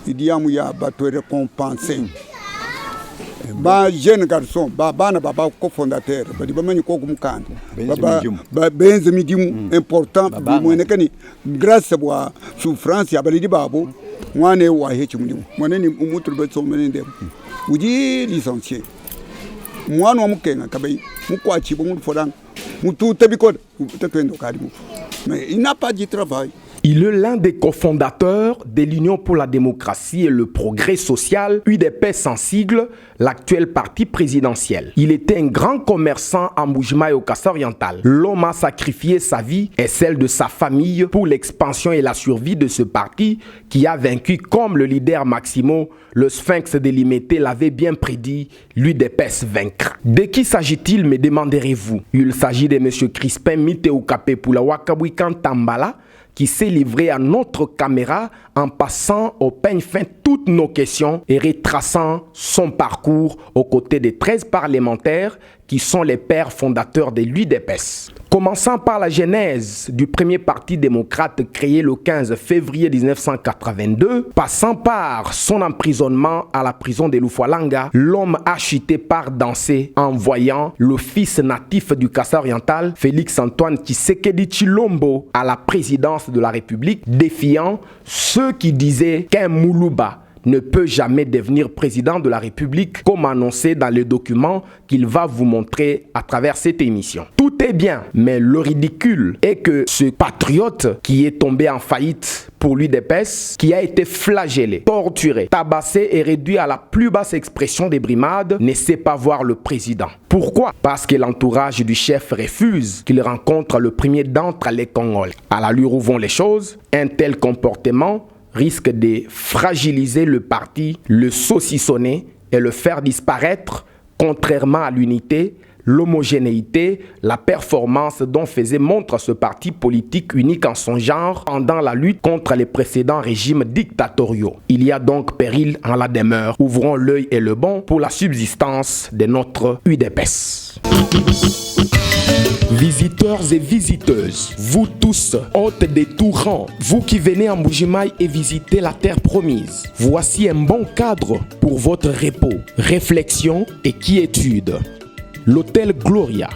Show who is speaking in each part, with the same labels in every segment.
Speaker 1: Idi amu ya batu recompenser ba jeune garçon ba bana ba ba cofondateur badi bamanye koku mukanda benze midimu important bimueneka ni grace bua souffrance ya baledi babo muana eu wahetshi mudimu muana ni mutu basombe nende udi licencié muana wa mukenga kabayi mukuatshibue mu lufolanga mututa bikole tatuende ukadi mufu mais il n'a pas du travail.
Speaker 2: Il est l'un des cofondateurs de l'Union pour la démocratie et le progrès social, UDPS en sigle, l'actuel parti présidentiel. Il était un grand commerçant en Mbuji-Mayi au Kasaï oriental. L'homme a sacrifié sa vie et celle de sa famille pour l'expansion et la survie de ce parti qui a vaincu comme le leader Maximo, le sphinx de Limete l'avait bien prédit, l'UDPS vaincra. De qui s'agit-il, me demanderez-vous? Il s'agit de M. Crispin Miteo Kapepula wa Kabwika Ntambala, qui s'est livré à notre caméra en passant au peigne fin toutes nos questions et retraçant son parcours aux côtés des 13 parlementaires qui sont les pères fondateurs de l'UDPS. Commençant par la genèse du premier parti démocrate créé le 15 février 1982, passant par son emprisonnement à la prison de Lufualanga, l'homme a chuté par danser en voyant le fils natif du Kasaï oriental, Félix Antoine Tshisekedi Tshilombo, à la présidence de la République, défiant ceux qui disaient qu'un Muluba ne peut jamais devenir président de la République, comme annoncé dans le document qu'il va vous montrer à travers cette émission. Tout est bien, mais le ridicule est que ce patriote qui est tombé en faillite pour l'UDPS, qui a été flagellé, torturé, tabassé et réduit à la plus basse expression des brimades, ne sait pas voir le président. Pourquoi? Parce que l'entourage du chef refuse qu'il rencontre le premier d'entre les Congolais. À l'allure où vont les choses, un tel comportement risque de fragiliser le parti, le saucissonner et le faire disparaître, contrairement à l'unité, l'homogénéité, la performance dont faisait montre ce parti politique unique en son genre pendant la lutte contre les précédents régimes dictatoriaux. Il y a donc péril en la demeure. Ouvrons l'œil et le bon pour la subsistance de notre UDPS. Visiteurs et visiteuses, vous tous, hôtes de tout rang, vous qui venez en Mbuji-Mayi et visitez la terre promise, voici un bon cadre pour votre repos, réflexion et quiétude. L'hôtel Gloria.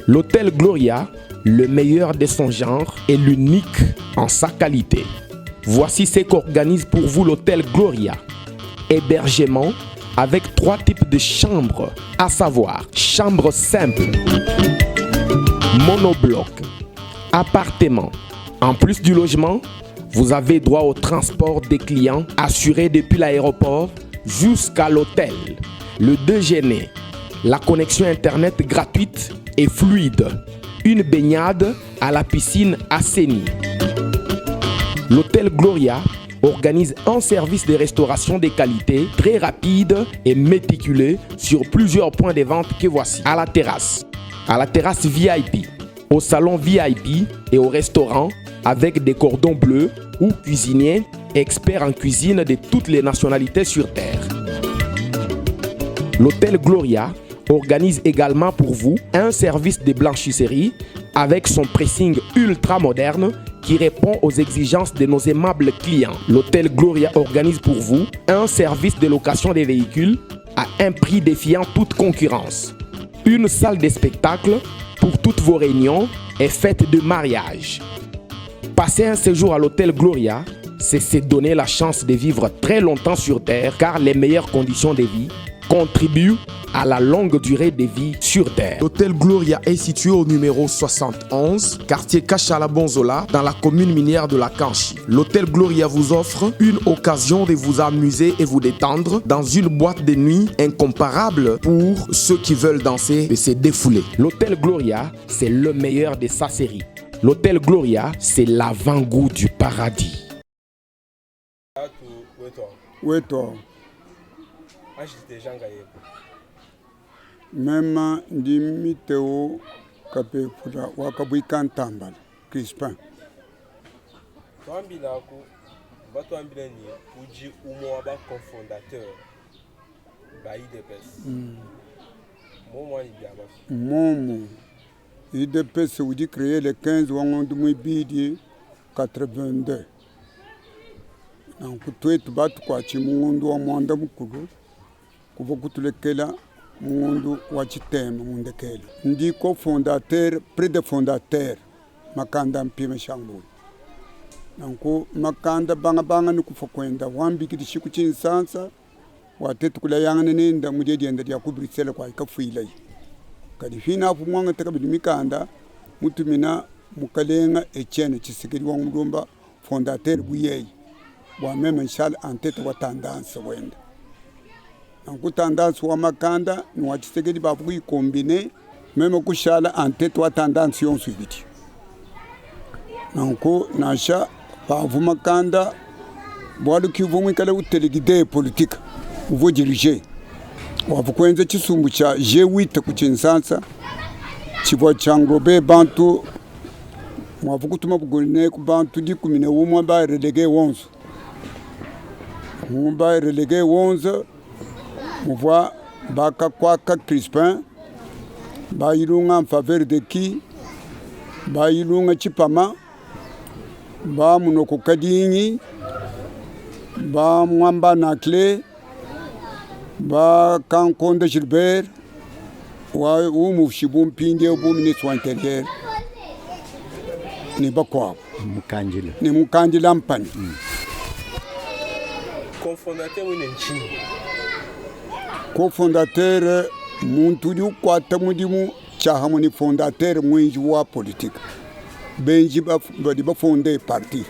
Speaker 2: L'hôtel Gloria, le meilleur de son genre et l'unique en sa qualité. Voici ce qu'organise pour vous l'hôtel Gloria. Hébergement avec 3 types de chambres, à savoir chambre simple, monobloc, appartement. En plus du logement, vous avez droit au transport des clients assuré depuis l'aéroport jusqu'à l'hôtel, le déjeuner, la connexion internet gratuite et fluide, une baignade à la piscine assainie. L'hôtel Gloria organise un service de restauration de qualité très rapide et méticuleux sur plusieurs points de vente que voici. À la terrasse VIP, au salon VIP et au restaurant avec des cordons bleus ou cuisiniers experts en cuisine de toutes les nationalités sur Terre. L'hôtel Gloria organise également pour vous un service de blanchisserie avec son pressing ultra moderne qui répond aux exigences de nos aimables clients. L'hôtel Gloria organise pour vous un service de location des véhicules à un prix défiant toute concurrence. Une salle de spectacle pour toutes vos réunions et fêtes de mariage. Passer un séjour à l'hôtel Gloria, c'est se donner la chance de vivre très longtemps sur Terre car les meilleures conditions de vie contribuent à la longue durée de vie sur Terre.
Speaker 3: L'hôtel Gloria est situé au numéro 71, quartier Kachala Bonzola, dans la commune minière de la Kanchi. L'hôtel Gloria vous offre une occasion de vous amuser et vous détendre dans une boîte de nuit incomparable pour ceux qui veulent danser et se défouler.
Speaker 2: L'hôtel Gloria, c'est le meilleur de sa série. L'hôtel Gloria, c'est l'avant-goût du paradis.
Speaker 1: Wetu. Mema ndi Miteo Kapepula wa Kabwika Ntambala Crispin.
Speaker 4: Twambilaku batwambila ni udi umwe wa ba cofondateur ba UDPS. Momo ani bia bafi.
Speaker 1: Momo UDPS udi créé le 15 wa ngondo mwibidi 82. Nanku tuetu batukuatshi mu ngondu wa muanda mukulu kuvua kutulekela mu ngondu wa tshitema mu ndekelu. Ndi co-fondateur, près de fondateur Makanda Mpima Shangulu. Nanku makanda bangabanga ne kufua kuenda wambikilishi ku Tshinsansa bua tuetu kulayangana nenda mu dia dienda dia ku Bruxelles kua kafuilaye. Kadi pinapu muangata kabidi mikanda mutumina mukalenga Etienne Tshisekedi wa Mulumba fondateur bu yeye bua meme nshala en tete wa tendance wenda. Nanku tendance wa makanda ne wa Tshisekedi bavua kuyi-combiner meme kushala en tete wa tendance yonso ibidi. Nanku nansha pavua makanda bualu ki uvua muikale utelegide politique uvua dirige wavua kuenza tshisumbu tshia G8 ku Tshinsansa tshivua tshianglobe bantu muavua kutuma ku bantu 11 ba relege 11 mu ba relege 11 muvua bakakuaka Crispin ba Ilunga en faveur de qui ba Ilunga Tshipama ba Munoko Kadingi ba Mwamba Nacle ba Kankonda Gilbert wa umushi bu mpindieu bu ministre wa interieur ne bakuabu
Speaker 5: Mukandila.
Speaker 1: Ne Mukandila Mpani.
Speaker 4: Cofondateur mwine ntshinyi?
Speaker 1: Cofondateur muntu udi ukuata mudimu tshiahamue ne fondateur muenji wa politique. Benji badi bafonde parti.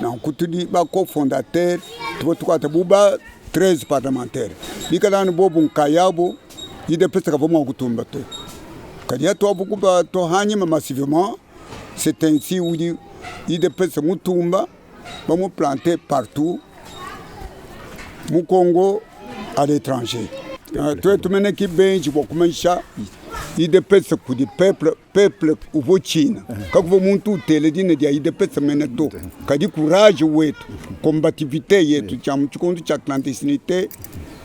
Speaker 1: Nanku tudi ba cofondateur tuvua tukuata bu ba 13 parlementaire. Bikala anu bobu nkayabu UDPS kavua mua kutumba to. Kadi atuabu kuba to hanyima massivement. C'est ainsi udi UDPS mutumba bamu plante partout mu Congo à l'étranger. Tuetu mene ki benji bua kumanyisha UDPS kudi peuple, peuple uvua utshina kakuvua muntu utela dina dia UDPS mene to, kadi courage wetu combativite yetu tshia mu tshikondo tshia clandestinite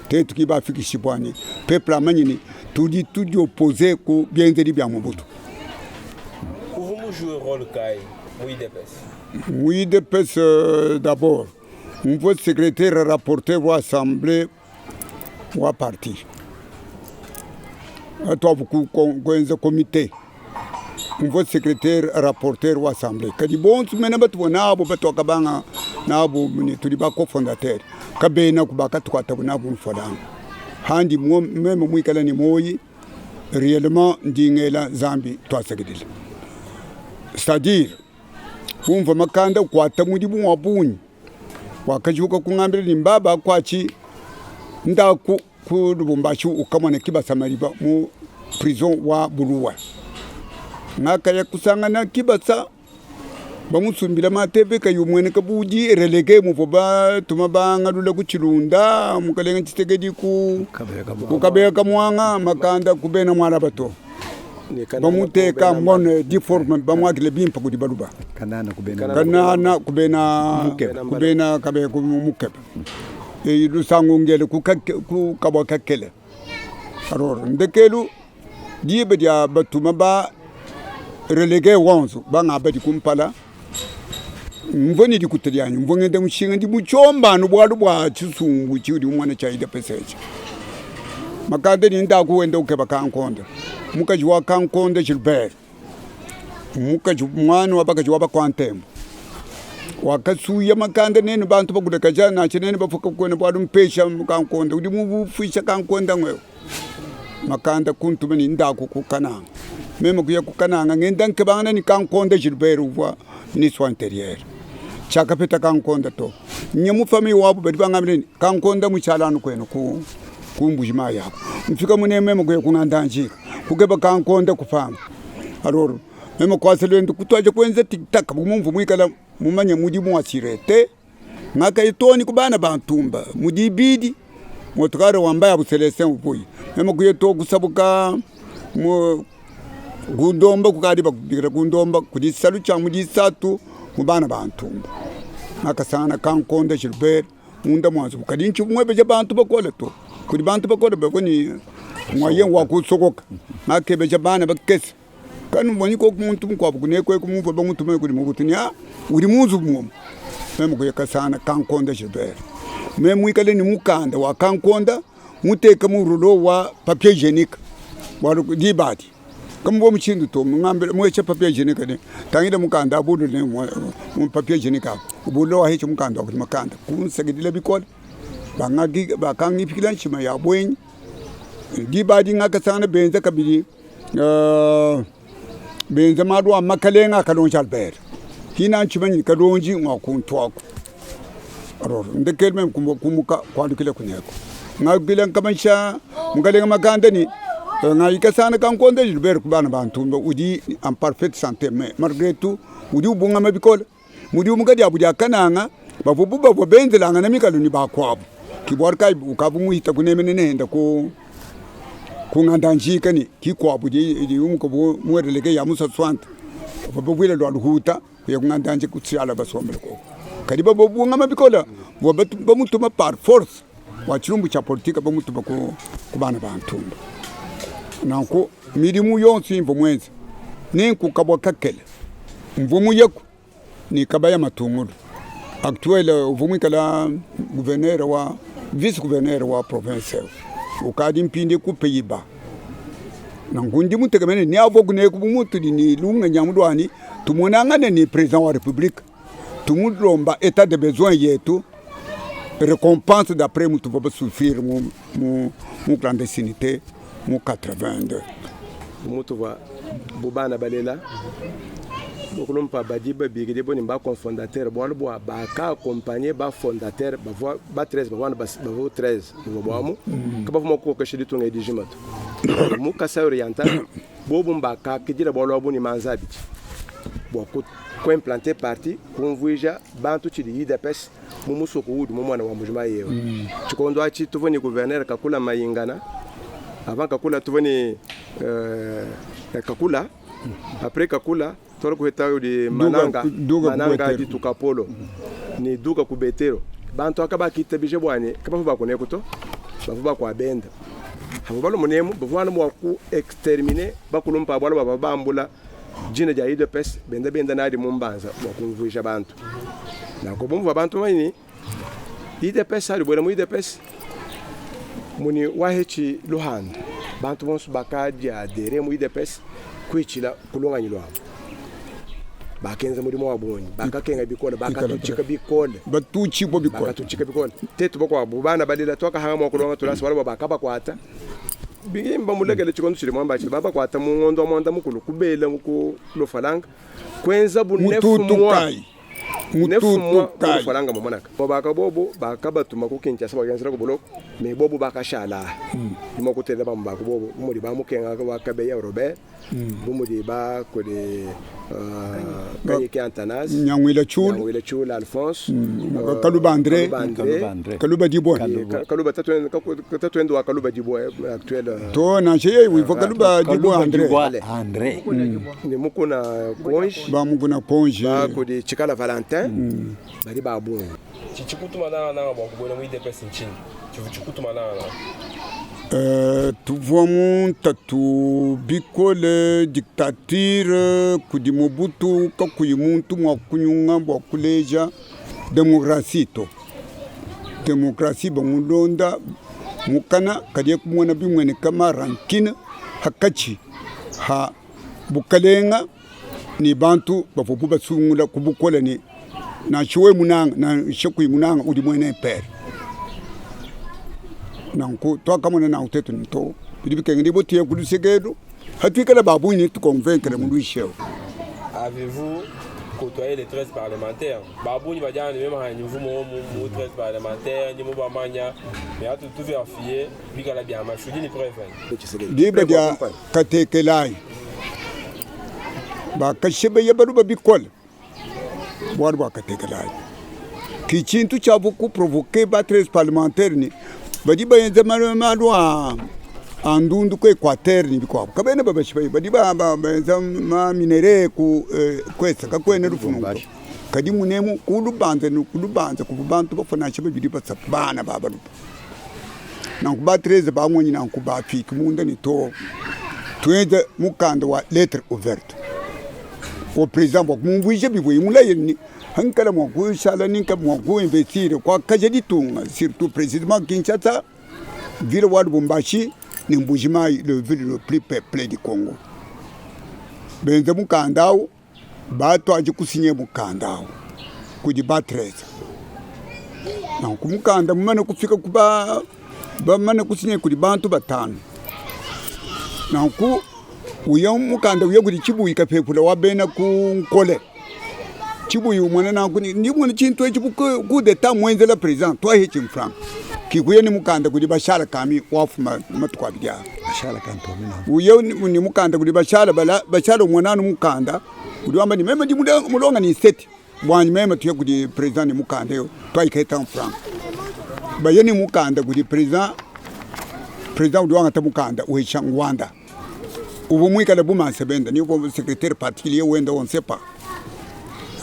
Speaker 1: tuetu ki bafikishibua ne peuple amanye ne tudi tudiopose ku bienzedi bia Mobutu.
Speaker 4: Uvua mu jouer role kayi mu UDPS?
Speaker 1: Mu UDPS d'abord mvua secretaire rapporteur wa assemblée wa parti. Atuavu kuenza comité mvua secretaire rapporteur wa assemblée. Kadi bonso mene batuvua nabo batuakabanga nabo ne tudi ba cofondateur kabenaku bakatukuatabu nabo mfualanga. Handi meme muikala ne muoyi Reellement ndi ngela Nzambi tuasakidila. C'est-à-dire umvua makanda ukuata mudimu wa bungi, wakajuka kungambila ne mbaba kuatshi ndaku ku Lubumbashi ukamone Kibasa Maliba mu prison wa Buluwa. Ngakaya kusangana Kibasa bamusumbila matebe kayi umueneka bu udi relege muvua batuma bangalula ku Tshilunda mukalenga Tshisekedi ku ku Kabeya Kamuanga makanda ku bena Mualaba to bamuteka mbone diforme bamuakile bimpe kudi baluba
Speaker 5: Kanana ku bena
Speaker 1: Kanana ku bena ku bena Kabeya ku Mukeba e lusangu ngele ku ku kabua kakele alors ndekelu Diba dia batuma ba relege wonso banga badi kumpala, mvua ne dikuta dianyi, mvua ngenda mushinga ndi mutshiomba anu bualu bua tshisumbu tshiudi umona tshia UDPS etshi. Makanda ne ndaku wenda ukeba kankonda, mukaji wa kankonda Gilbert, mukaji muana wa bakaji wa bakwantembo wakasuya makanda nenu bantu bakulekaja nansha nenu bafuka kuena bualu mpesha kankonda udi mufuisha kankonda ngwewe. Makanda kuntuma ne ndaku ku Kananga. Meme kuya ku Kananga ngenda nkebangana ne Kankonda Gilbert uvua ministre wa interieur. Tshiakapeta Kankonda to. Nye mu famille wabu badi bangambila ne Kankonda mutshiala anu kuenu ku ku Mbuji Mayi aku. Mfika mune meme kuya ku Nganda-Njika kukeba Kankonda kupanga. Alors meme kuasa luendu kutuadija kuenza tik-tak bu mumvua muikala mumanye mudimu wa surete. Ngakayi too ne ku bana ba ntumba mu dibidi motokare wamba ya Celestin uvuyi meme kuya too kusabuka mu kundomba kukadi bakubikila kundomba ku disalu tshia mu disatu mu bana ba ntumba ngakasangana Kankonda Gilbert munda mua nzubu kadi ntshivua muebeja bantu bakole to kudi bantu bakole bavua ne moyen wa kusokoka ngakebeja bana bakese. Kanumonyi koku muntu mukuabu kuneku eku mumvue bamutume kudi Mobutu ne, Ah, udi mu nzubu muomu. Meme kuya kasana Kankonda Gilbert. Meme muikale ne mukanda wa Kankonda muteka mu rouleau wa papier hygienique bualu diba adi kamuvua mushindu to ngambila muesha papier hygienique ne tangila mukanda abulule mu papier hygienique abu ubulule wahesha mukanda wa kudi makanda kunsakidila bikole bangaki bakangipikila nshima ya buenyi diba adi ngakasangana benza kabidi uh, benza malu a makalenga a Kalonji Albert hina ntshimanyi Kalonji ngua kuntuaku alors ndekelu meme kumuka kualukila kuneko ngakila nkamanyisha mukalenga makanda ni eh, ngayikasana kankonda Gilbert ku bana ba ntumba udi en parfaite santé mais malgré tout udi ubungama bikole mu diumuka diabu dia Kananga bavua bu bavua benzelangana mikalu ne bakuabu ki bualu kayi ukavua muhita kunemena nenda ku ku nganda njika ne kikuabu diumuka bu muereleke ya musaswanta bavua babuela lua luhuta kuya ku nganda njika kutshiala basombele koko kadi bavua bungama bikola bavua bamutuma par force bua tshilumbu tshia politika bamutuma ku, ku bana ba ntumba nanku midimu yonso imvua muenze nenku kabua kakele mvua muyeku ne Kabaya Matungulu actuel uvua muikala gouverneur wa vice gouverneur wa province eu ukadi mpindie ku Pays-Bas. Nanku ndi mutekemene ne avua kuneku bu mutudi ne lungenyi amu luani tumonangane ne president wa republique tumulomba etat de besoin yetu recompense d'après mutuvua basouffrir mu, mu, mu clandestinité mu 82.
Speaker 4: Bu mutuvua bu bana balela bokulumpa badi babikidibua ne ba-cofondateur bualu bua baka-accompagner ba-fondateur bavua ba 13 bavua bavua 13 buvua buamu kabavua mua kukokesha ditunga edi dijima to. Mu Kasai Oriental bobu mbakakidila bualu abu ne manza abidi bua kuimplanter parti kumvuija bantu tshidi UDPS mu musoko udi mu muana wa Mbuji-Mayi eu. Tshikondo atshi tuvua ne gouverneur Kakula Mayingana. Avant Kakula tuvua ne euh, Kakula. Après Kakula twala kuheta udi Mananga,
Speaker 1: Duga
Speaker 4: Mananga
Speaker 1: Kubetero.
Speaker 4: dituka Polo ne Duka Kubetero. Bantu aka bakitabije bua ne kabavua bakuneku to, bavua bakuabenda. Havua balumunemu bavua anu mua ku exterminer bakulumpa bualu bavua bambula dina dia UDPS benda benda nadi mu mbanza bua kumvuija bantu. Nanku bu muvua bantu bamanye ne UDPS ali buela mu UDPS muni wahetshi luhandu, bantu bonso bakadi adere mu UDPS kuitshila ku lunganyi luabu. Bakenza mudimu wa bungi, bakakenga bikole, bakatutshika bikole,
Speaker 1: batutshibua bikole,
Speaker 4: bakatutshika bikole. Tetu bakuabu bana balela tuakahanga mua kulonga tulasa bualu bua bakabakuata bimba mulekele tshikondo tshidi muamba tshidi babakuata mu ngondo wa muanda mukulu kubela ku lufalanga kuenza bu neuf
Speaker 1: mututu
Speaker 4: mois
Speaker 1: kayi
Speaker 4: neuf
Speaker 1: mututu
Speaker 4: mois mu
Speaker 1: kayi
Speaker 4: lufalanga mumonaka baka bobo bakabatuma ku Kinshasa bakenzela ku buloko me bobo bakashala ndimo kutelela bamu baku bobo bumudi bamukenga wa Kabeya Robert bumudi ba kudi Kanyike Antanas
Speaker 1: Nyangwila Chulu
Speaker 4: Nyangwila Chulu Alphonse
Speaker 1: Kaluba Andre
Speaker 4: Kaluba Andre
Speaker 5: Kaluba Andre.
Speaker 1: Kaluba Dibwa
Speaker 4: Kaluba tatuende wa Kaluba Dibwa actuel
Speaker 1: to nansha yeye wivua Kaluba Dibwa Andre
Speaker 5: Dibwa Andre.
Speaker 4: ni mukuna Konji
Speaker 1: bamukuna Konji
Speaker 4: bakudi Chikala Valentin badi ba bungi
Speaker 6: Tshikutuma nanga nanga bua kubuela mu UDPS ntshinyi? Tshivua tshikutuma nanga nanga.
Speaker 1: Tuvua mu ntatu bikole, dictature kudi Mobutu kakuyi muntu mua kunyunga bua kuleja demokrasi to. Demokrasi bamulonda mukana kadi kumona bimueneka ma rancune hakatshi ha bukalenga ne bantu bavua basungula ku bukole ne nansha wewe munanga nansha kuyi munanga udi muena impere. Nanku tuakamona nanku tuetu ne to bidi bikengedibua tuye ku luseke elu hatuikala ba bungi ne tukonvenkre muluishi eu.
Speaker 6: Avez-vous côtoyé les 13 parlementaires? Ba bungi badi ne meme hanyi mvumo mu 13 parlementaires ndi mubamanya mais atu tu vérifier bikala bia mashudi ni preuve.
Speaker 1: Diba dia katekelayi bakashebeya baluba bikole bualu bua katekelayi ki tshintu tshiavu kuprovoke ba 13 parlementaire ni badi baenza malu a a ndundu ku Equateur ne bikuabu kabena babashipayi badi baenza ma minerais ku kwesa kakuena lufungu to kadi munemu ku lubanza ne ku lubanza kuvua bantu bafua nansha babidi basatu bana ba baluba nanku ba 13 bamonyi nanku bafiki munda ne to tuenze mukanda wa lettre ouverte au president bua kumumvuija bivuaye mulaye ne. Hankala mua kushala ninka mua kuinvestire kuakaja ditunga, surtout précisément Kinshasa, ville wa Lubumbashi ne Mbuji-Mayi, le ville le plus peuplé du Congo. Benze mukanda awu, batuadije kusinye mukanda awu kudi ba 13. Nanku mukanda mumane kufika ku ba bamane kusinye kudi bantu batanu. Nanku uya mukanda uya kudi Tshibuyi Kapepula wa bena ku Nkole. Tshibuyi umona nanku ndi mona tshintu etshi bu coup d'etat muenzela president tuahetshi mfranga. Kikuya ne mukanda kudi Bashara Kami wafuma matuku abidi aa.
Speaker 5: Bashara Kantome nanku.
Speaker 1: Uya ne mukanda kudi Bashara bala Bashara umona anu mukanda udi wamba ne meme ndi mulonga ne seti buanyi meme tuye kudi president ne mukanda eu tuayiketa mfranga. Baye ne mukanda kudi president, president udi wangata mukanda uhesha Ngwanda. Uvua muikale bu mansebende ni uvua secretaire particulier wende on sait pas.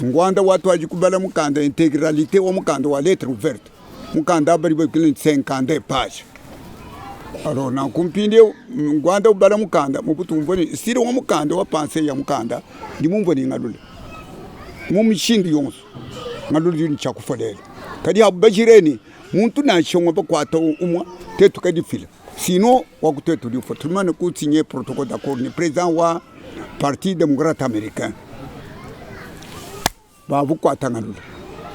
Speaker 1: Ngwanda watuadiji kubala mukanda integralite wa mukanda wa lettre ouverte. Mukanda badi babikila ne 52 pages. Alors nanku mpindieu Ngwanda ubala mukanda Mobutu umvua ne style wa mukanda wa pensee ya mukanda ndi mumvue ne ngalula mu mishindu yonso ngalula udi ne tshia kufua lelu. Kadi abu bajire ne muntu nansha umue bakuata umue tetu kadifila. Sinon wa kutetu udi ufua. Tumane ku signer protocole d'accord ne president wa parti democrate americain. Bavua ngalula.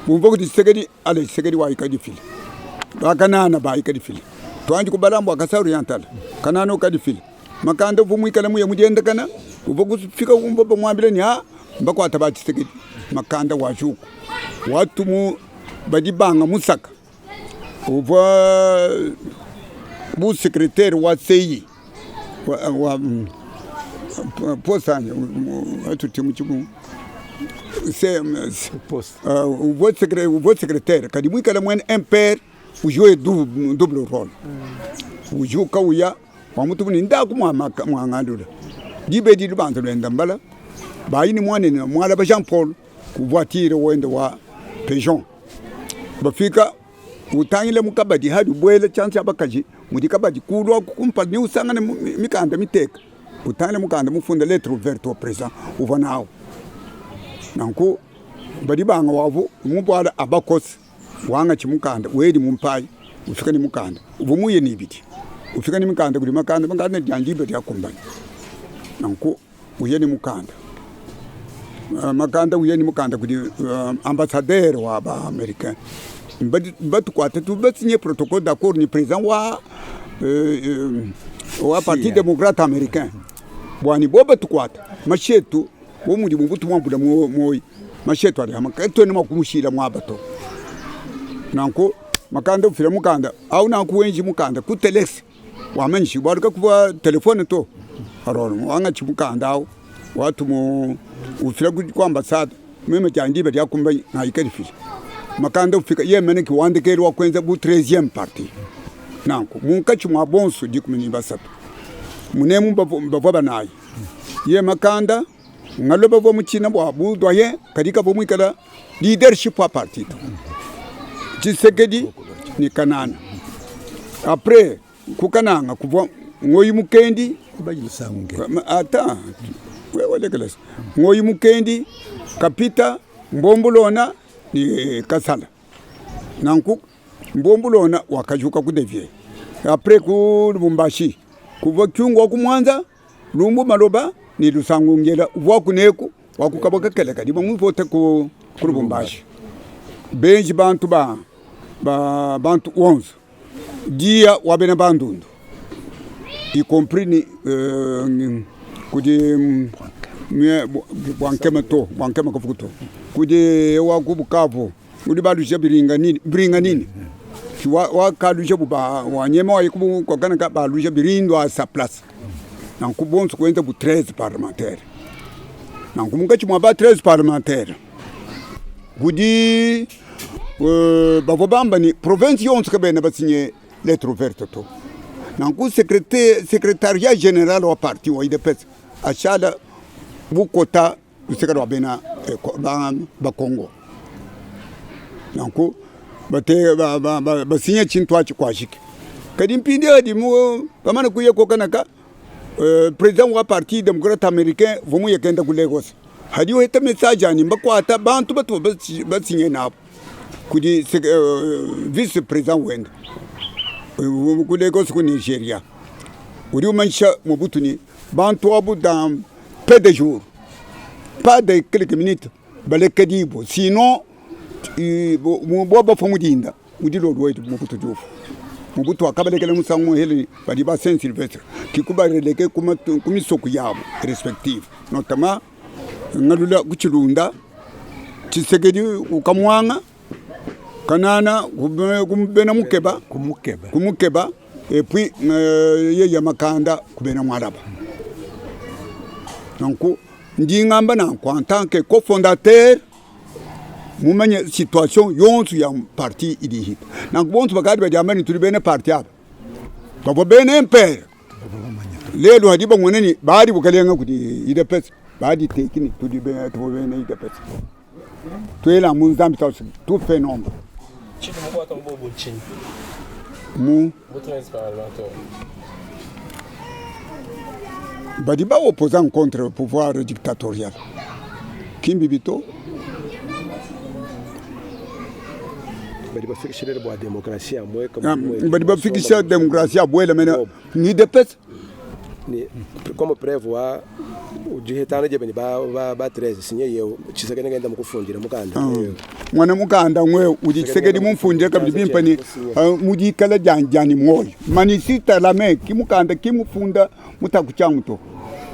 Speaker 1: Bumvua kuti Tshisekedi ale Tshisekedi wa ikadifila. Ba Kanana ba ikadifila. Tuanji kubala mbua Kasai Oriental. Kanana ukadifila. Makanda uvua muikale muye mu diendakana, uvua kufika umvua bamuambila ne ah mbakuata ba Tshisekedi. Makanda wajuku. Watumu badi banga musaka. Uvua bu secretaire wa CI wa, wa poste atuti mu tshibu uvua uvua secretaire kadi muikale muena MPR ujoue double role ujuka uya wamutumu ne ndaku muangalula diba edi lubanza luenda mbala bayi ne muanene mualaba Jean Paul ku voiture wende wa Peugeot bafika utangile mu kabadi hadi ubuela tshianza tshia bakaji mudi kabadi kulu aku kumpala ne usangane mikanda miteka utangile mukanda mufunda lettre ouverte au president uvua nawu nanku badi banga wavu mubuala abakose wangatshi mukanda wedi mumpayi ufika ne mukanda uvua muye ne ibidi ufika ne mikanda kudi makanda makanda dia ndiba diakumbana nanku uye ne mukanda makanda uye ne mukanda kudi ambassadeur wa ba americain batukuate tu basinye protocole d'accord ne president wa wa parti democrate americain bua ne bo batukuata mashetu bu mudi Mobutu muambula muoyo mashetu adi ama katuena mua kumushila muaba to nanku makanda ufila mukanda au nanku wenji mukanda ku telex wamanyishi bualu kakuvua telefone to alors wangatshi mukanda au watumu ufila ku ambassade meme dia ndiba diakumbanyi ngayikadifila makanda ufika ye mene ki wandekelu wa kuenza bu 13e parti nanku munkatshi mua bonso 13 munemu bavua banayi ye makanda ngalo bavua mutshina bua bu doyen kadi kavua muikala leadership wa parti to Tshisekedi ni Kanana après ku Kananga kuvua Ngoyi Mukendi ata wewe lekelesa Ngoyi Mukendi Kapita Mbombulona ni Kasala nanku Mbombulona wakajuka ku devier après ku Lubumbashi kuvua Kyungu wa ku Mwanza Lumbu Maloba ni Lusangu Ngela uvua kuneku wakukabwa kakele kadi bamuvote ku ku Lubumbashi benji bantu ba, ba bantu 11 dia wa bena Bandundu y compris ni kudi bwankema to bwankema kafuku to kudi wa ku Bukavu udi balusha biringa nini biringa nini wakalusha buba wanyema wa kubu kokana ka balusha birindo a sa place nanku bonso kuenza bu 13 parlementaire nanku munkatshi mua ba 13 parlementaire kudi bavua bamba ni province yonso kabena basinye lettre ouverte to nanku secrétariat général wa parti wa UDPS ashala bukota luseke lua bena ba Congo nanku bate basinye tshintu atshi kuajiki kadi mpindieu adi bamane kuya kokanaka president wa parti democrate americain uvua muye kenda ku Lagos. Hadi uheta message anyi mbakuata bantu batu basinye nabo kudi vice president wende ku Lagos ku Nigeria udi umanyisha Mobutu ni bantu abu dans peu de jours pas de quelques minutes balekedibue sinon bo bafua mu dinda mu dilolo wetu Mobutu udi ufua. Mobutu wakabalekela musangu muhele badi ba Saint Sylvestre kikubareleke ku misoko yabo respective notamment Ngalula ku Tshilunda, Tshisekedi ku Kamuanga, Kanana ku bena Mukeba, ku Mukeba et puis yeya Makanda ku bena Mualaba. Nanku ndi ngamba nanku en tant que cofondateur mumanye situation yonso ya parti idi ihita. Nanku bonso bakadi badiamba ne tudi bena parti aba bavua bena MPR. Lelu hadi bamona ne badi bukalenga kudi UDPS baditeki ne tudi tuvua bena UDPS. Tuela mu Nzambi tatu tufe nomba.
Speaker 6: Tshintu mukuata mubobo ntshinyi?
Speaker 1: Mu badi ba opposant contre pouvoir dictatorial ki mbibi to.
Speaker 4: Badi bafikisha lelu bua demokrasi amueka
Speaker 1: badi bafikisha demokrasi abuela mena ni UDPS
Speaker 4: ni comme prévoir udihetana jebe ni ba ba ba 13 sinye yeo Tshisekedi ngenda mukufundira mukanda
Speaker 1: mwana mukanda ngwe udi Tshisekedi mumfundire kabidi bimpe ni mudikala dianyi muoyo manisita lame ki mukanda ki mufunda mutaku tshiangu to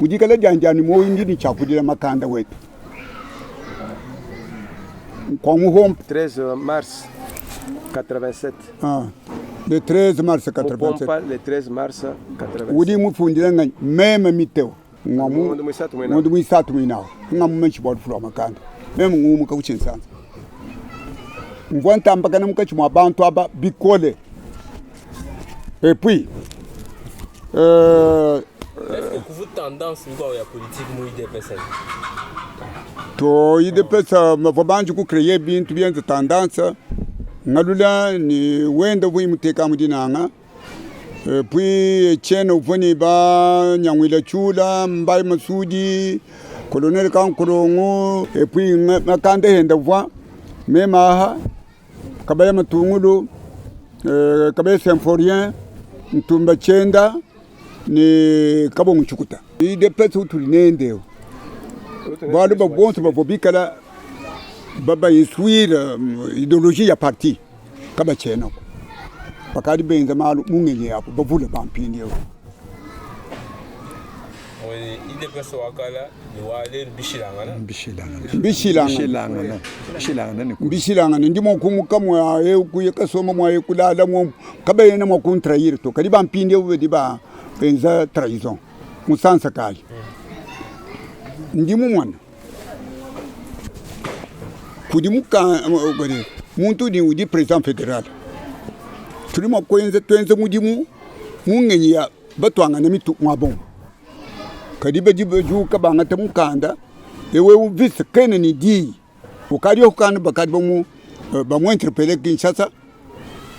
Speaker 1: mudikala dianyi muoyo ndi ni tshiakudila makanda wetu kwa muhompa
Speaker 4: 13 mars 87
Speaker 1: ah le 13 mars 87
Speaker 4: Mupompa le 13 mars 87
Speaker 1: udi mufundira nganyi meme miteo
Speaker 4: Ngondo muisatu muinawu.
Speaker 1: ngondo muisatu muinawu nga mumanyishi bua lufu lua makanda meme ngumuka ku tshinsansa mvua ntambakana munkatshi mua bantu aba bikole et puis
Speaker 6: Est-ce que kuvu tendance mikuabo ya politique mu UDPS?
Speaker 1: To UDPS bavua banji ku créer bintu bienza tendance ngalula ni wenda uvua imuteka mu dinanga et puis Etienne uvua ni ba Nyangwila Chula Mbaye Masudi Colonel Kankolongo et puis makanda henda uvua memaha Kabaya Matungulu Kabaya Symphorien Ntumba Chenda ni Kabongo Chukuta. UDPS utuli nende bualu bua bonso bavua bikala baba instruire idéologie ya parti kabatshienako bakadi benza malu mu ngenyi yabo bavule ba mpindieu.
Speaker 6: UDPS wakala ni wa lelu bishilangana.
Speaker 1: Bishilangana. Bishilangana ndi mua kumuka mua eu kuya kasoma mua eu kulala mua kabena mua kuntrahir to kadi ba mpindieu badi ba benza trahison musansa kayi ndi mumona kudi muka muntu udi udi president federal tudi mua kuenza tuenze mudimu mu ngenyi ya batuangana mitu muaba umue kadi badi bajuka bangata mukanda ewe vice kena ni diyi ukadi okana bakadi bamu bamu interpelle Kinshasa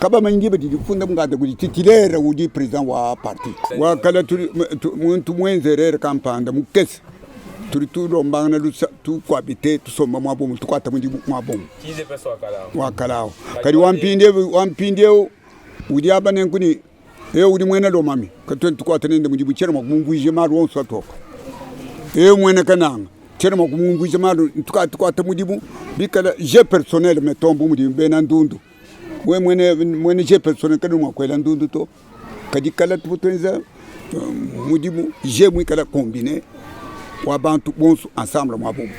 Speaker 1: kabamanyi diba didi kufunda mukanda kudi titulaire udi president wa parti wakala tuli muntu muenze erreur kampanda mukese tuli tulombangana lusa tukuabite tusomba muaba umue tukuata mudimu muaba umue wakala awo kadi wampindiewu udi aba nenku ni eu udi muena lomami katuena tukuata nende mudimu tshiena mua kumumvuija malu onso atoka eu muena kananga tshiena mua kumumvuija malu tukuata mudimu bikala je personnel mettons bu mudi bena ndundu we mwene mwene je personnel kadi mua kuela ndundu to kadi kala tuvua tuenza mudimu je muikala combine wa bantu bonso ensemble muaba umue.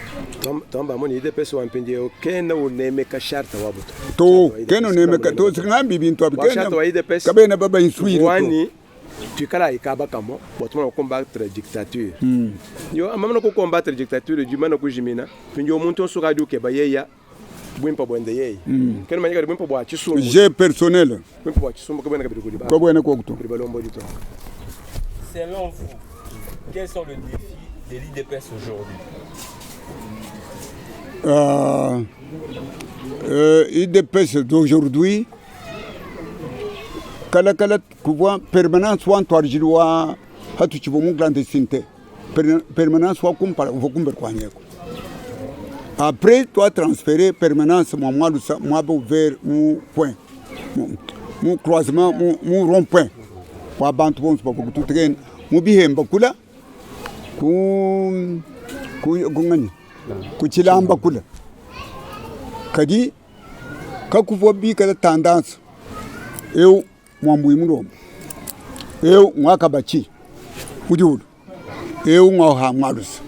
Speaker 4: Twamba amoni UDPS wa mpindieu kena unemeka charte wabu
Speaker 1: to kena unemeka to singambi bintu abi
Speaker 4: kena wa UDPS
Speaker 1: kabena baba instruire to
Speaker 4: wani tuikala ikaba kamo bua tumana combattre dictature yo amamana ku combattre dictature jimana kujimina mpindieu muntu onso kadi ukeba yeya bwimpa bwende yeye kena manyika bwimpa bwa chisumbu
Speaker 1: je personnel
Speaker 4: bwimpa bwa chisumbu kabwena kabidi kudi ba
Speaker 1: kabwena kokuto
Speaker 4: kudi balombo dito.
Speaker 6: Selon vous, quels sont les défis de l'UDPS aujourd'hui?
Speaker 1: UDPS d'aujourd'hui kala kala kuvua permanence wa ntuadijilu wa hatutshivua mu clandestinité permanence wa kumpala uvua kumbelu kuanyeko. Après twa transfere permanence mua Mwalusa muaba ouvert mu coin mu croisement mu rond point wa bantu bonso bavua kututekena mu bihemba kula ku ku nganyi ku tshilamba kula kadi kakuvua bikala tendance eu muambui mulomba eu ngwakabatshi mu diulu eu ngwa Mwalusa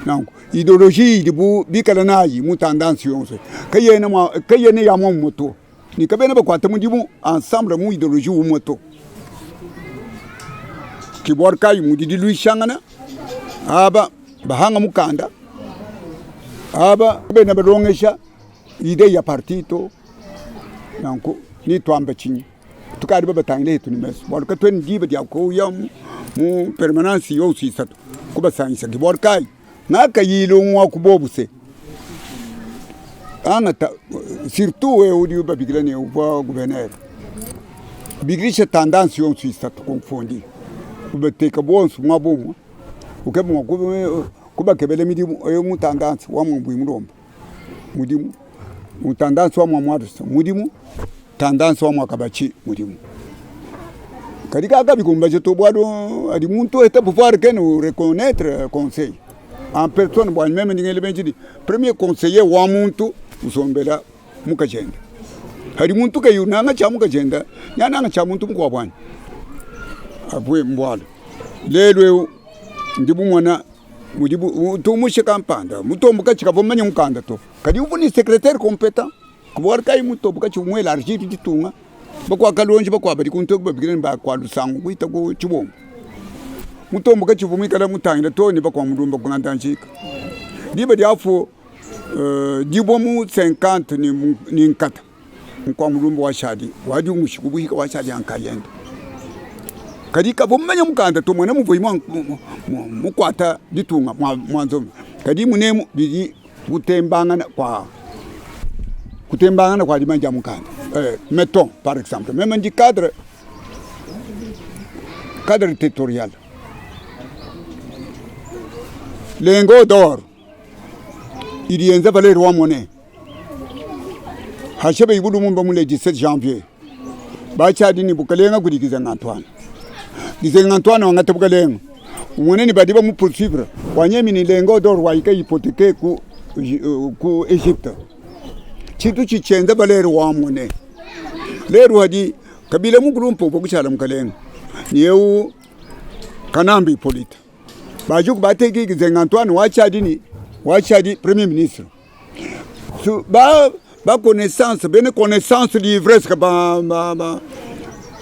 Speaker 1: nanku ideologie idibu bikala nayi mu tendance yonso kayena mua kayena ya muomumue to ne kabena bakuata mudimu ensemble mu ideologie umue to. Ke bualu kayi mudi diluishangana aba bahanga mukanda aba bena balongesha idee ya parti to nanku ni tuamba tshinyi tukadi babatangile hetu ne mesu bualu katuena ne diba dia kuya mu permanence yonso isatu kubasangisha ke bualu kayi ngakayila umue wa ku bobu se angata surtout wewe udi babikila ne uvua gouverneur bikilisha tendance yonso isatu confondi ubateka bonso muaba umue ukeba mua kubakebela midimu eu mu tendance wa muambui mulomba mudimu mu tendance wa mua mualusa mudimu tendance wa mua kabatshi mudimu kadi kakabikumbaja to bualu adi muntu eta pouvoir kena reconnaître conseil en personne buanyi meme ndi ngela meji ne premier conseiller wa muntu usombela mukajende hadi muntu kayi unanga tshia mukajende nyananga tshia muntu mukuabu anyi apue mbualu lelu eu ndi mumona mudibu tumushe kampanda mutomboka tshikavua mumanye mukanda to kadi uvua ne secretaire competent bualu kayi mutomboka tshivua muelargir ditunga bakua kalonji bakua badi kuntu eku babikila ne bakua lusangu kuita ku tshibombo mutomboka tshivua muikala mutangila too ne bakua mulumba kunganda njika diba diafu dibua mu 50 ne nkata mukua mulumba washadi wadi umushiku buhika washadi ankayende kadi kavua mumanye mukanda to muena muvua mukuata ditunga mua nzombe kadi munemu bidi kutembangana kua kutembangana kua dimanya dia mukanda mettons par exemple meme ndi cadre cadre territorial lingot d'or idi yenza valeur wa monnaie hashebe ibulumumba mu le 17 janvier bachadi ni bukalenga kudi Gizenga Antoine Gizenga Antoine wangata bukalenga umone ni badi bamu poursuivre wanyemi ni lingot d'or waika hypothéqué ku Egypte tshintu tshitshienza valeur wa monnaie lelu hadi Kabila mukulumpa uvua kushala mukalenga ni eu Kanambe Hippolyte bajuku bateki Gizenga Antoine wachadi ni wachadi premier ministre su ba ba connaissance bene connaissance livresque ba ba ba,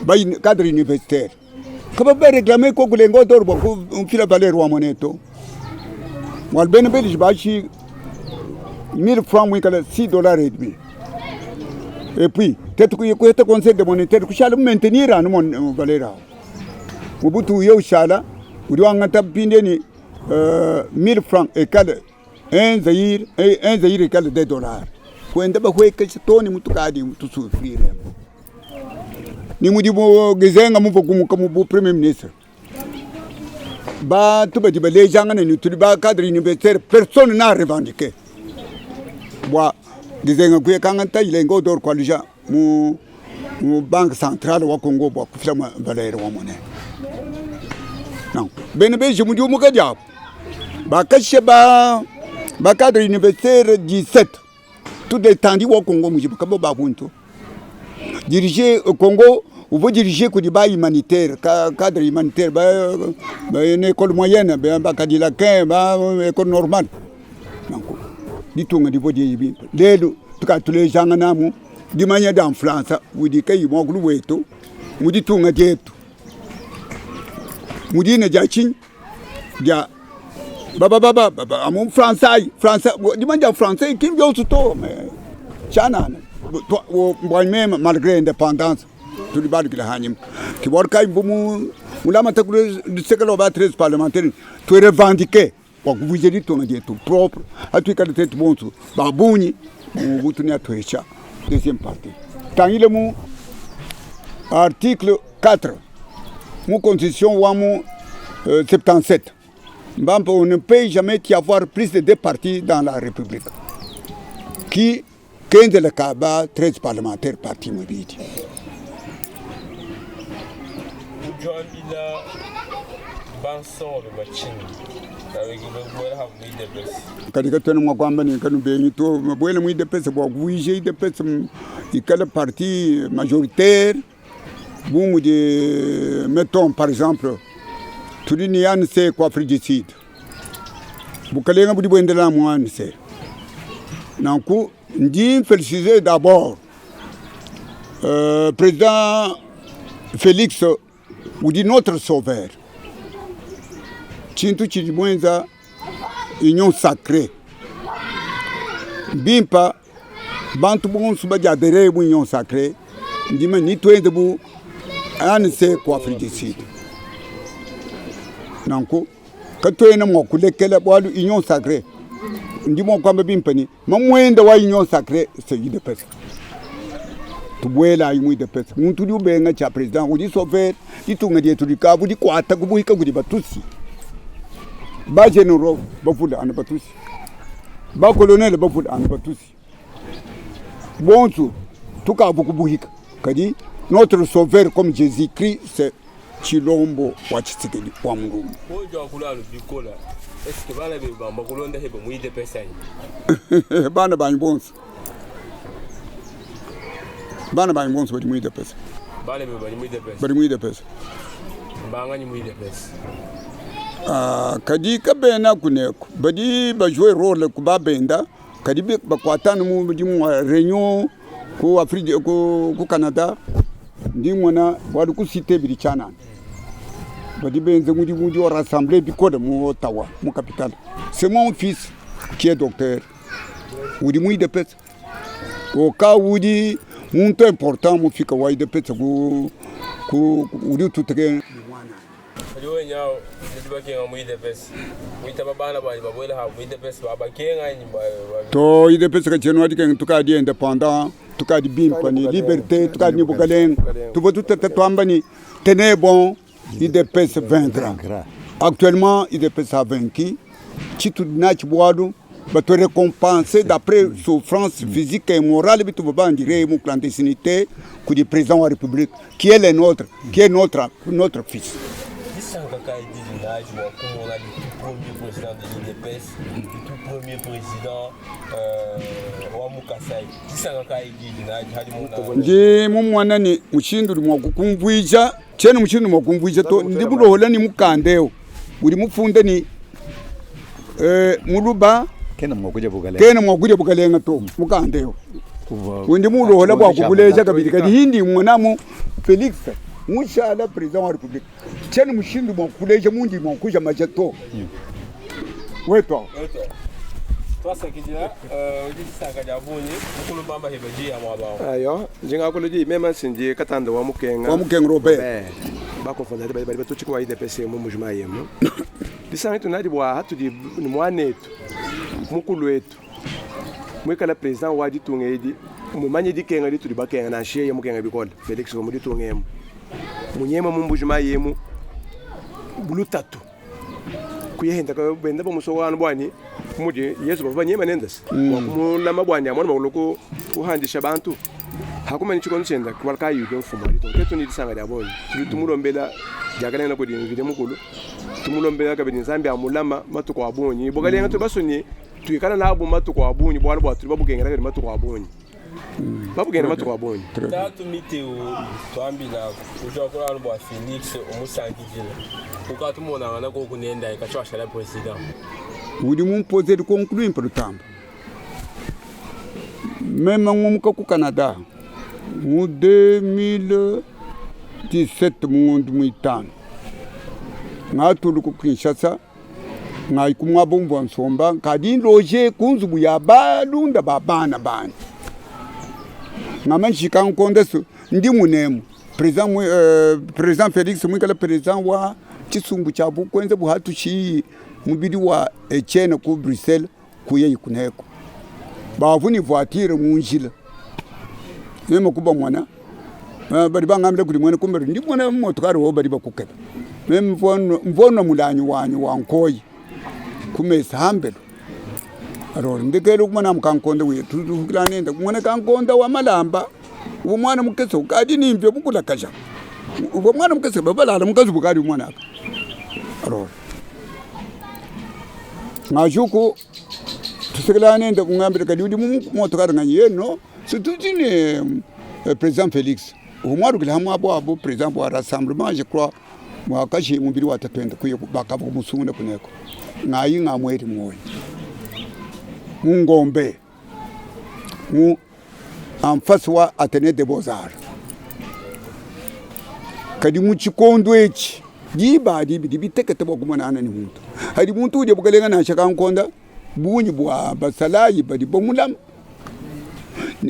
Speaker 1: ba cadre universitaire kaba ba réclamer ko kulenga odor bwa ku fila valeur wa monnaie to wal bene belge bashi 1000 francs mwikala 6 dollars et demi et puis tetu kuheta conseil de monétaire kushala maintenir anu mon valeur awo Mobutu uye ushala udi wangata pindeni 1000 francs égale 1 zaïre 1 zaïre égale 2 dollars kwenda bahuekesha toni mutukadi tusufrire ni mudi Gizenga muva kumuka mu premier ministre bantu badi balejangana ni tuli ba cadre universitaire personne n'a revendiqué bwa Gizenga kuye kanganta lingot d'or kwaluja mu mu banque centrale wa Congo bwa kufila valeur wa monnaie non bene beji mudi umuka diabo bakashe ba ba cadre universitaire 17 tout l'étendue wa Congo mujibu kabo ba buntu diriger Congo uvua diriger kudi ba humanitaire cadre humanitaire ba ba une école moyenne ba ba Cadillac ba école normale donc ditunga divua dieyi lelu tukatulejanga namu dimanya dia mfransa udi kayi muakulu wetu mu ditunga dietu mu dina dia tshinyi dia baba baba baba amu français français dimanya dia français ki mbionso to mais tshianana meme malgré indépendance tudi balukila hanyima ke bualu kayi mvu mulamata ku luseke lua ba 13 parlementaire tu revendiquer bua kuvuija ditunga dietu propre atuikale tetu bonso ba bungi mu butu ne atuesha deuxième partie tangile mu article 4 mu constitution wa mu 77. Mbampa on ne peut jamais y avoir plus de deux partis dans la République ki kenzela ka ba 13 parlementaires parti muibidi.
Speaker 6: Udi wambila bansonga beba tshinyi babuela habu mu UDPS?
Speaker 1: Kadi katuena mua kuamba ne kanubengi to, babuele mu UDPS bua kuvuija UDPS ikale parti majoritaire bu mudi mettons par exemple tudi ne ANC ku Afrique du Sud, bukalenga budi buendela mu ANC. Nanku ndi mfelicite d'abord président Felix udi notre sauveur, tshintu tshidi muenza union sacree mbimpa bantu bonso badi adere mu union sacree ndima ni tuenze bu ANC ku Afrique du Sud. Nanku katuena mua kulekela bualu union sacree ndi mua kuamba bimpe ni mamuenda wa union sacree c'est UDPS. Tubuelayi mu UDPS. Muntu udi ubenga tshia president udi sauveur ditunga dietu dikavu dikuata kubuhika kudi batusi ba generaux bavula anu batusi ba colonel bavula anu batusi bonso tukavu kubuhika kadi notre sauveur comme Jésus Christ c'est Tshilombo wa Tshisekedi wa Mulumba.
Speaker 6: Udi wakula anu bikola est-ce que bana bebe bamba kulonda heba mu UDPS anyi?
Speaker 1: Bana banyi bonso, bana banyi bonso badi mu UDPS.
Speaker 6: Bana bebe badi mu UDPS.
Speaker 1: Badi mu UDPS.
Speaker 6: Banganyi mu UDPS.
Speaker 1: Kadi kabena kuneku badi bajouer role ku babenda kadi bakuatana mu mudimu wa réunion ku Afrique ku Canada ndi mona bualu ku cité bidi tshianana badi benze mudimu udi wa rassembler bikole mu Ottawa mu capitale. C'est mon fils qui est docteur udi mu UDPS oka udi muntu important mufika wa UDPS ku, ku udi ututeke.
Speaker 6: Kadi wewe nyawo nudi bakenga mu UDPS witaba bana banyi babuela habu mu UDPS babakenga anyi
Speaker 1: to UDPS katshiena wadikenga tukadi independant tukadi bimpa ni liberté tukadi ni bukalenga tuvua tutata tuamba ni tenez bon UDPS vaincra. Actuellement UDPS a vaincu tshitu natshi bualu bato récompenser d'après souffrance physique et morale bituvua bandire mu clandestinité kudi président wa république qui est le nôtre, qui est notre, notre fils.
Speaker 6: Disanka kayi didi nadi bua kumona le tout premier président de l'UDPS, le tout premier président wa mu Kasai. Disanka kayi didi nadi hadi mona.
Speaker 1: Ndi mumona ni mushindu udi mua kukumvuija tshiena mushindu mua kumvuija to ndi mulohola ni mukanda eu udi mufunde ni muluba
Speaker 5: kena mua kudia bukalenga
Speaker 1: kena mua kudia bukalenga to mukanda eu undi mulohola bua kubuleja kabidi kadi hindi mwonamu Felix mushala président wa république tshiena mushindu mua kuleja mundi mua kuja maja to wetu awo.
Speaker 6: Twasakidila udi disanka dia bungi mukulu bamba heba diya muaba awu.
Speaker 4: Ayo njinga di mema sindi katanda wa mukenga
Speaker 1: wa mukenga Robert
Speaker 4: bakofonda bali bali batuchika wa UDPS mu mujuma yemu disanka tunadi bua hatudi ni mwanetu mukulu wetu mwikala président wa ditunga edi mumanye dikenga ditudi bakenga na sheye mukenga bikola Felix wa muditunga emu munyema mu mbujuma yemu bulutatu kuyehenda ka benda bamusowana bwani mudi Yesu bava banyema nendasi wakumulama bwani amwana makulu kuhandisha bantu hakumanya chikono chenda kwala kayuke mfumo alito tetu ni disanga lya bonyi tuli tumulombela jakalenga kudi mvile mukulu tumulombela kabidi nzambi amulama matuku abonyi bokalenga tubasoni tuikala nabo matuku abonyi bwala bwa tuli babukengela kadi matuku abonyi babukengela matuku abonyi
Speaker 6: Tatu miteo twambila udi wakula bua Felix umusankidila ukatumonangana koku nenda ikachwashala président
Speaker 1: udi mumpoze lukonko luimpe lutamba meme ngumuka ku Canada mu 2017 mu ngondo muitanu ngatulu ku Kinshasa ngayi kumwaba mvua nsomba nkadi nloje ku nzubu ya balunda ba bana banyi ngama nshika nkondeso ndi munemu président président Felix mwikala président wa tshisumbu tshia bukwenza buhatu shiyi mubidi wa Etienne ku Bruxelles kuyeyi kuneko bavu ni voiture munjila meme kuba mwana bali bangambila kuli mwene kumbe ndi mwana motokari wo bali bakukeba meme mvona mulanyi wanyi wa nkoyi. Ku mesa hambelu. Alors ndekelu kumona mukankonda uye tuzukila nenda kumona kankonda wa malamba uwo mwana mukese ukadi nimvye bukulakasha uwo mwana mukese babalala mukazubu kali mwana aka. Alors ngajuku tusekela nenda kungambira kadi udi mu motokari nganyi ye no situtine président Félix umwarukila hamwe abo abo président wa rassemblement je crois mwakashi mubiri wa tatwenda kuye bakaba kumusunguna kuneko ngayi ngamweri mwoyo mungombe mu en face wa Athénée des Beaux-Arts kadi mu tshikondo etshi diba adi bidi bitekete bua kumonana ne muntu hadi muntu udi bukalenga nansha kankonda bungi bua basalayi badi bamulama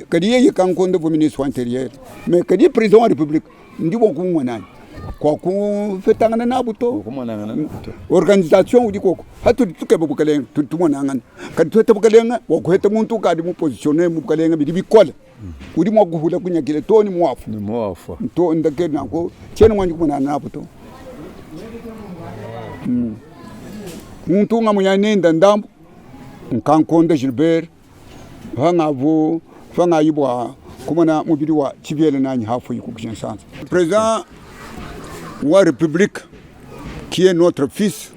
Speaker 1: kadi yeye kankonda vo ministre wa intérieur mais kadi président wa république ndi bua kumumonani kwa kufetangana nabu to
Speaker 5: Kumonangana to.
Speaker 1: Organisation udi koko hatudi tukeba bukalenga tudi tumonangana kadi tuheta bukalenga wakuheta muntu ukadi mu positionner mu bukalenga bidi bikola udi mua kuhula kunyakile to ni muafu
Speaker 5: Ni muafu.
Speaker 1: To ndake nako chene mwanji kumonana nabu to. Muntu nga munya nenda ndambu nkankonda Gilbert vangavu vangayibwa kumona mubili wa chivyele nanyi hafu yiku Kinshasa. Président wa République qui est notre fils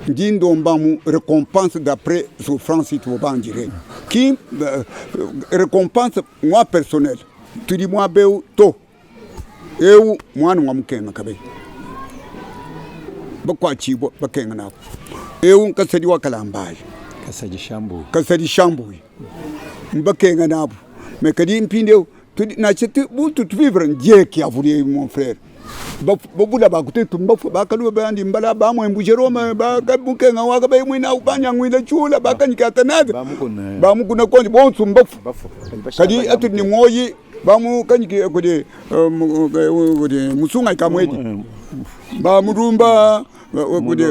Speaker 1: ndi ndomba mu récompense d'après souffrance itubangire qui récompense moi personnel tudi mwa beu to eu mwana wa mukenga kabe bakwachibwa bakenga nabo eu nkasadi wa kalambayi
Speaker 5: Kasadi shambu.
Speaker 1: Kasadi shambu mbakenga nabo mais kadi mpinde tudi na chete buntu tu vivre Dieu qui a voulu mon frère babula bakute tumbafu bakaluba bandi mbala bamwe Jerome bakabukenga wakabe mwina banyangwile chula bakanyikata nabe
Speaker 5: Bamukuna.
Speaker 1: Bamukuna konji bonsu mbafu.
Speaker 5: Bafu.
Speaker 1: Kadi atudi ni moyi bamukanyiki kudi kudi musunga ikamwedi bamurumba kudi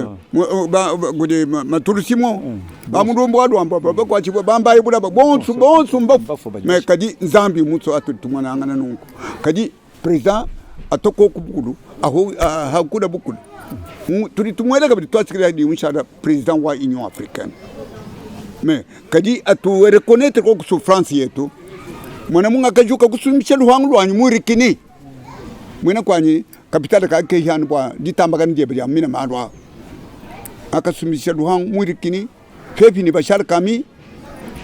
Speaker 1: kudi matulusimo bamurumba walwamba bakwachibwa bambaye bulaba bonsu bonsu mbafu.
Speaker 5: Mbafu badi
Speaker 1: Mais kadi nzambi mutso atudi tumonangana nunku kadi président atoko kubukulu aho hakula bukulu tudi tumweleka bidi twasikila di mushala président wa Union africaine mais kadi atu reconnaître ko souffrance yetu mwana munga kajuka kusumisha luhangu lwanyu murikini mwena kwanyi kapitale ka ke hyanu bwa ditambakani diebe dia mina malwa akasumisha luhangu murikini pepi ni Bashar Kami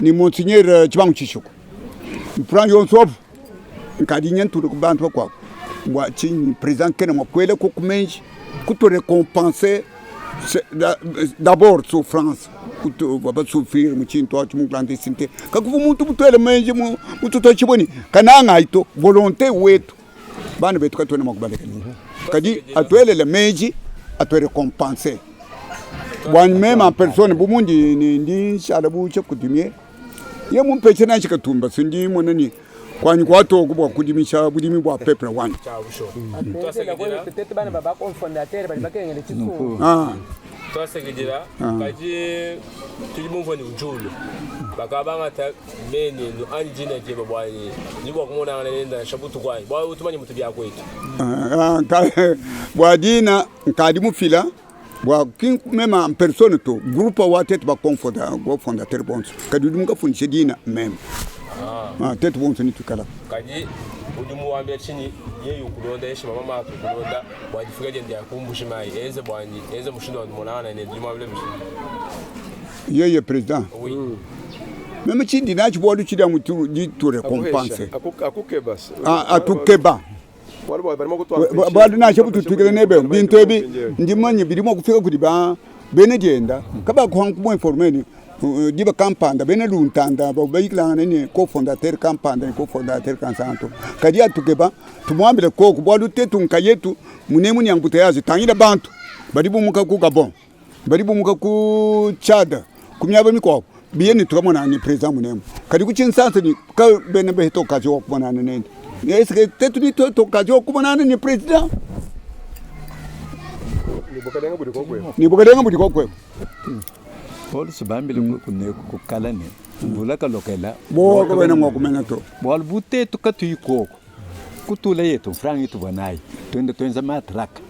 Speaker 1: ni Monseigneur Chibangu Chishuko mpran yonsobu nkadi nyantulu ku bantu bakwabo bwa chinyi président kene mwakwele ko kumenji kuto récompenser d'abord souffrance kuto baba souffrir mu chintu acho mu clandestinité kakuva muntu mutwele menji mu mututo chiboni kananga ito volonté wetu bana betu katwene makubaleka kadi atwelele menji atwe récompenser bwa même en personne bumundi ni ndi nshala bu chef coutumier ye mumpeshe na chikatumba sindi monani kwanyi kwatoko bwa kudimisha budimi bwa peuple wanyi.
Speaker 7: Peut-être bana baba cofondateur bali bakengele chisungu.
Speaker 1: Ah.
Speaker 6: Twasekejela kadi tudi mumvua ne ujulu bakabangata mene nu ani dina diebe bwanyi ndi bua kumonangana nenda nansha butuku anyi bua tumanye mutu biakwetu.
Speaker 1: Ah, bwa dina nkadi mufila bwa même en personne to groupe wa tete ba cofondateur bonso kadi udi mukafundishe dina même ah tete bonso ni tukala.
Speaker 6: Kadi udi muwambila tshinyi yeyi ukulonda yeshi mama matu ukulonda bua difika diende ya kumbushi mayi enze bwanyi enze mushindu wa monangana nende udi muambila bishi?
Speaker 1: Yeye président?
Speaker 6: Oui.
Speaker 1: Même chindi nachi bwalu chili amutu di tu récompense.
Speaker 4: Akukeba.
Speaker 1: Ah, atukeba.
Speaker 4: Wali bwa barimo kutwa.
Speaker 1: Bwalu nachi bututwikile nebe bintu ebi ndimanye birimo kufika kudi ba bene dienda kaba kuhanku mo informer ni diba kampanda bene luntanda ba bayikilangana ni cofondateur kampanda ni cofondateur kansanto kadi atukeba tumwambile koko bwalu tetu nkayetu munemu nyangute tangila bantu bali bumuka ku Gabon bali bumuka ku Chad kumyaba mikwabo biye ni tukamona ni président munemu kadi kuchinsansa ni ka bene beto kazi wakumonana nende eske tetu ni to kazi wakumonana ni président.
Speaker 4: Ni bukalenga budi kokwe.
Speaker 1: Ni bukalenga budi kokwe.
Speaker 5: Paul bambile kune kukala ne mvula kalokela.
Speaker 1: Bo ko bena mwakumena to.
Speaker 5: Bwalu butetu katuyi koko kutula yetu franga itu banayi twende twenza matraka.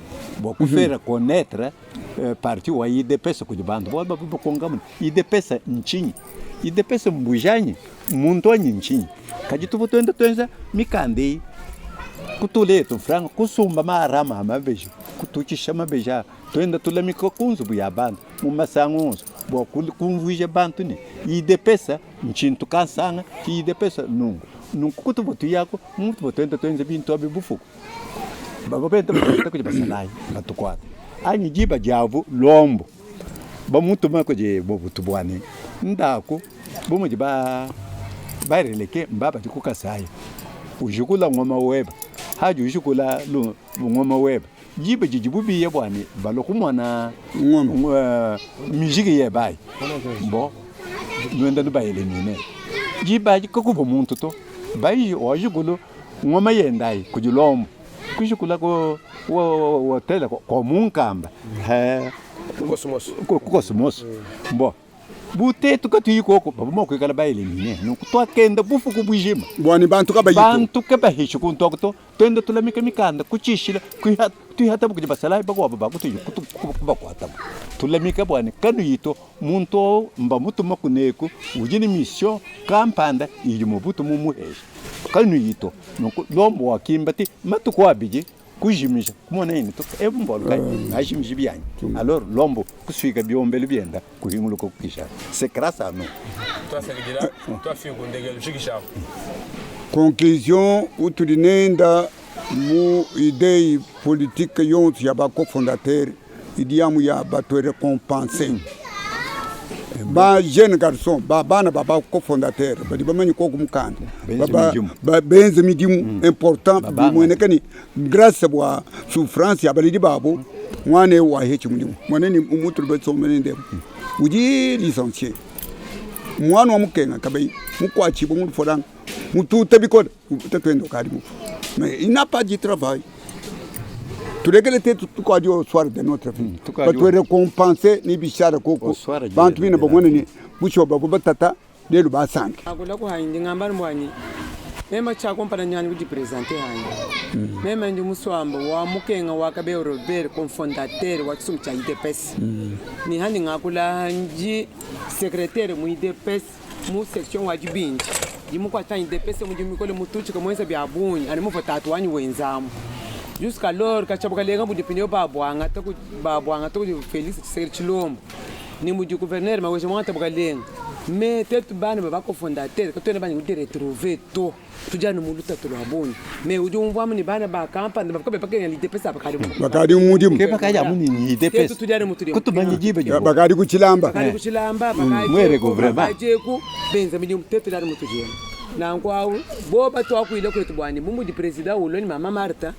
Speaker 5: Bua kufaire connaitre parti wa UDPS kudi bantu bualu bavua bakonka ne UDPS ntshinyi? UDPS mbuji anyi? Mmuntu anyi ntshinyi? Kadi tuvua tuenda tuenza mikanda eyi kutula etu mfranga kusumba maarama a mabeji kututshisha mabeji aa tuenda tulamika ku nzubu ya bantu mu masanga onso bua kumvuija bantu ne UDPS ntshintu kansanga ki UDPS nunku. Nunku kutuvua tuyaku mutuvua tuenda tuenza bintu abi bufuku. Bavua benda batukuata kudi basalayi batukuata anyi diba diabu lombo bamutuma kudi Mobutu bua ne ndaku bu mudi ba bareleke mba badi ku Kasai ujikula ngoma weba hadi ujikula ngoma weba diba didibu biya bua ne balua kumona mijiki yeba ayi bo nuenda nuba elimine diba adi kakuvua muntu to bayi wajikulu Ngoma yenda ayi kudi Lombo kujikula ku hotele kua Munkamba ku Cosmos bo bu tetu katuyi koku bavua mua kuikala ba elimine nunku tuakenda bufuku bujima
Speaker 1: bua ne bantu kabayi
Speaker 5: bantu kabahishi kuntu aku to tuenda tulamika mikanda kutshishila tuihatabu kudi basalayi bakuabu ba kutuyi kubakuatabu tulamika bua ne kanuyi to muntu au mbamutuma kuneku udi ne mission kampanda idi Mobutu mumuhesha Kanuyi to. Nunku Lombo wakimba ti matuku abidi kujimija kumonaye ne to ebu mbualu kayi ngajimiji bianyi. Alors Lombo kusuika biombelu bienda kuhinguluka ku Kinshasa. C'est grâce à nous.
Speaker 6: Tuasakidila, tuafika ku ndekelu shikishaku.
Speaker 1: Conclusion utudi nenda mu idee politique yonso ya ba cofondateurs idi amu ya batu recompenser ba jeune garçon ba bana ba ba cofondateur badi bamanye koku mukanda benze midimu mm. important bimueneka ni grâce bua souffrance ya baledi babo mwana eu wahetshi mudimu mwana ni mutulu basomene ndemu udi licencié mwana wa mukenga kabayi mukuatshibue mu lufolanga mututa bikole tatuende ukadi mufu mais il n'a pas du travail tulekele tetu tukadi au soir de notre vie mm, batu récompenser ni bishara koko bantu bina bamone ni bushuwa bavua batata lelu basanke
Speaker 7: akula kuhanyi ndingamba mbwanyi mema chakompana nyanyi kuti presente hanyi mm. mema ndi muswamba wa mukenga wa Kabeyo Robert cofondateur wa tshisumbu tsha UDPS mm. ni handi ngakula nji secrétaire mu UDPS mu section wa dibindi ndi mukuata UDPS mudimu mikole mututshika muenza bia bungi ani muvua tatu wanyi wenzamu jusqu'alors katshia bukalenga budi pine babuangata babuangata kudi Felix Tshisekedi Tshilombo ni mudi gouverneur Maweja muangata bukalenga mais tetu bana ba bacofondateur katuena banyi kuti retrouver to tudi anu mu lutatu lua bungi mais udi umvuamu ne bana ba kampanda bavua kabayi bakenga l'UDPS aba bakadi
Speaker 1: bakadi mu mudimu
Speaker 5: ke bakadi amu ne
Speaker 7: tetu
Speaker 5: UDPS
Speaker 7: tudi anu mutudi
Speaker 5: kutumanya diba dibo
Speaker 1: bakadi ku tshilamba
Speaker 7: bakadi ku tshilamba
Speaker 5: Mwere ko vraiment.
Speaker 7: bakadi eku benza midimu tetu tudi anu mutudi emu nanku awu bo batuakuile kwetu buani bu mudi president ulua ne mama Martha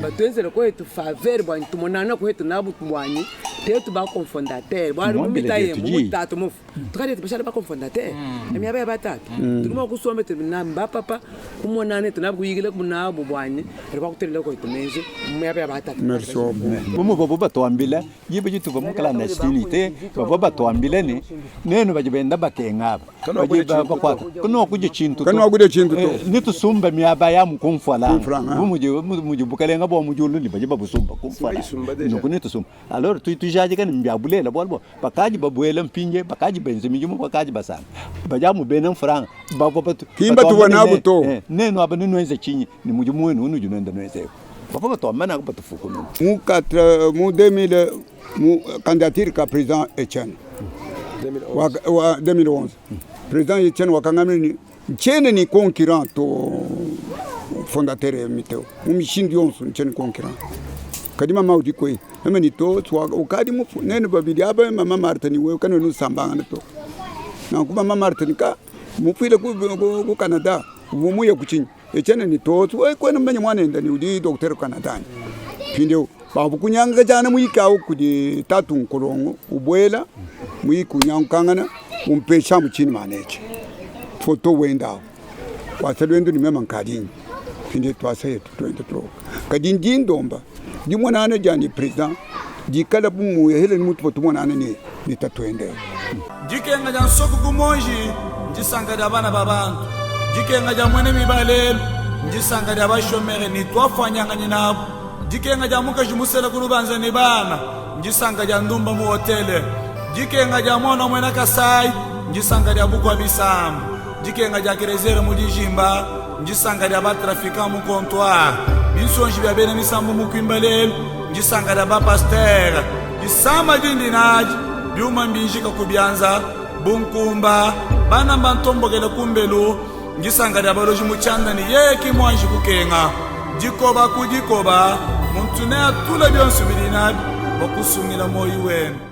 Speaker 7: batuenzele kwetu faveur buani tumonana kwetu nabu buani tetu ba cofondateur bualu
Speaker 5: Mwambile
Speaker 7: mumita
Speaker 5: dietu
Speaker 7: yemu
Speaker 5: diyi.
Speaker 7: mutatu mufu tukadi tubashala ba cofondateur emiaba ya batatu tudi mua kusomba tu na bapapa kumonana tunabu kuyikila kunabu buani ri bakutelela kwetu menje miaba ya batatu
Speaker 1: merci beaucoup
Speaker 5: Bu muvuabu batuambila diba dituvua mu clandestinite bavua batuambila ne nenu badi benda bakenga aba badi bakuata kanuakudia tshintu to.
Speaker 1: Kanuakudia tshintu to.
Speaker 5: Netusumbe miaba ya mu kumfualanga
Speaker 1: Kumfualanga.
Speaker 5: bu mudi mudi bukalenga bua mu diulu ne badi babusumba kumfualanga
Speaker 4: Bayisumba deja.
Speaker 5: nunku netusumbe alors tudi tujadika ne mbia bulela bualu bua bakadi babuela mpindie bakadi benza midimu bakadi basanga badi amu bena mfranga bavua batu
Speaker 1: Kimba tuvua
Speaker 5: batuamba ne
Speaker 1: nabu
Speaker 5: ne-
Speaker 1: to.
Speaker 5: nenu aba nenuenze tshinyi ne mudimu wenu unudi nuenda nuenza eu bavua batuamba nanku batufukununa
Speaker 1: mu 4 mu 2000 mu candidature ka président Etienne
Speaker 4: 2011.
Speaker 1: wa, wa 2011 président Etienne wakangamira ni ntshiene ni concurrent to fondateur miteo mu mishindu yonso ntshiene concurrent kadi mama udi kwe meme ni to tswa ukadi mufu nene babidi aba mama Martha ni wewe kana nusambangana to nanku mama Martha ni ka mufuile ku, ku, ku Canada vumuye kuchinyi Etienne ni to tswa kwena mmenye mwana enda ni udi docteur ku Canada ni pindeo babu kunyanga jana muyikawo kudi tatu nkolongo ubwela muyikunyangukangana umpesha muchini maneche foto wendawo kwasa lwendo ni mema nkadinyi pinde twasa yetu twende tuloka kadi ndi ndomba dimonana jani president dikala bumuhele ni mutu tumonana ni ni tatuendewo
Speaker 8: Dikenga dia nsoku ku monji ndisanka dia bana ba bantu dikenga dia mwene mibalelu ndisanka dia bashomere ne twafwanyanganyi nabo. Dikenga dia mukaji musela ku lubanza ne bana ndisanka dia ndumba mu hotele. Dikenga dia muana muena Kasai ndisanka dia bukua bisamba. Dikenga dia Kerezere mu dijimba ndisanka dia batrafikan mu comptoir. Binsonji bia bena misambu mu kuimba lelu ndisanka dia bapastere. Disama dindi nadi biuma mbinjika ku bianza bu nkumba, bana mbantombokele kumbelu. Ndisanka dia baloji mu tshianda ne yeye ki muanji kukenga. Dikoba ku dikoba, muntu neatule bionso bidi nabi bua kusungila muoyo wende.